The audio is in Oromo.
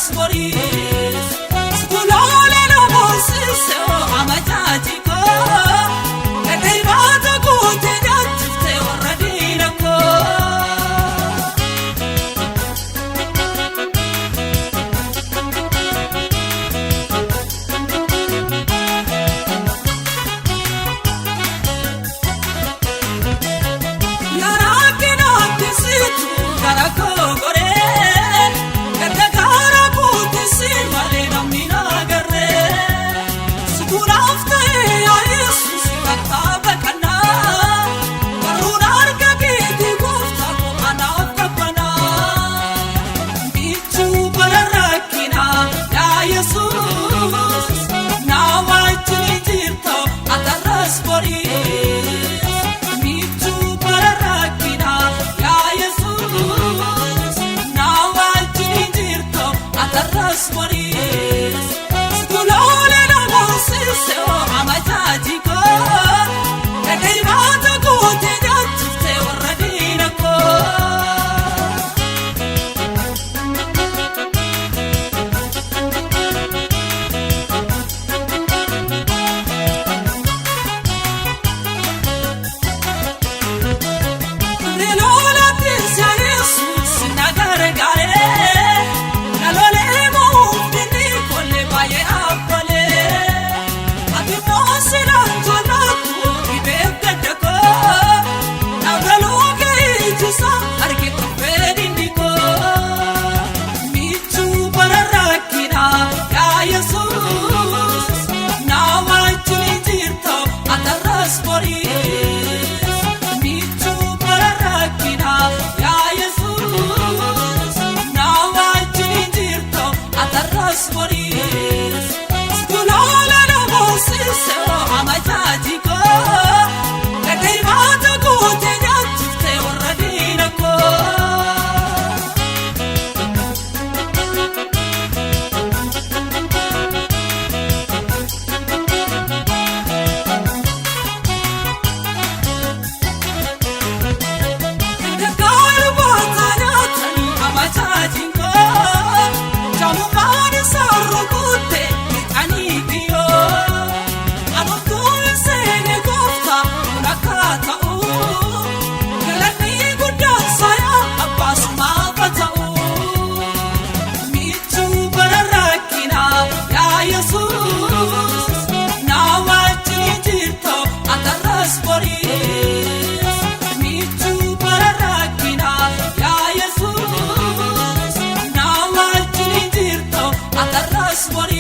Boris, Skulole no bosise amajajiko, Kadhibata guute nyaachifte warra diina koo. Yaraa situ gara koo goree, gadda gaara guute si malee namni na agarree. Sutuudhaaf ta'ee yaa Yesuus bakka baqannaa, barruun harka keetii gooftaa koo anaaf qabbanaa. Michuu bara rakkinaa yaa Yesuus, na wajjin jirta atarras boriis. Michuu bara rakkinaa yaa Yesuus, na wajjin jirta atarras boriis. Skulole na moosise amajaajiko, dhadhibaata guute nyaachifte warra diina koo. Lolaatis yaa Yesuus na gargaaree, na lolee moofni kollee baay'ee abbalee. Ati moosinaan jaallattu dhibeef gadda koo, dhaabaluu keejjisa arge dhufee dindi koo. Michuu bara rakkinaa yaa Yesuus, na wajjin jirta atarras boriis. Michuu bara rakkinaa yaa Yesuus, na wajjin jirta atarras boriis. Skulole na moosise amajaajiko, dhadhibaata guute nyaachifte warra diina koo. Gargaaru bootaa nyaatanii amajaajinko, jaamumaan isaa rukutte lixanii kiyyoo. Anumtuun seene gooftaa kun akka ta'u, galanni guddaan sayaa abbaasumaaf haa ta'u. Michuu bara rakkinaa yaa Yesuus, na wajjin jirta atarras boriis. Michuu bara rakkinaa yaa Yesuus, na wajjin jirta atarras boriis.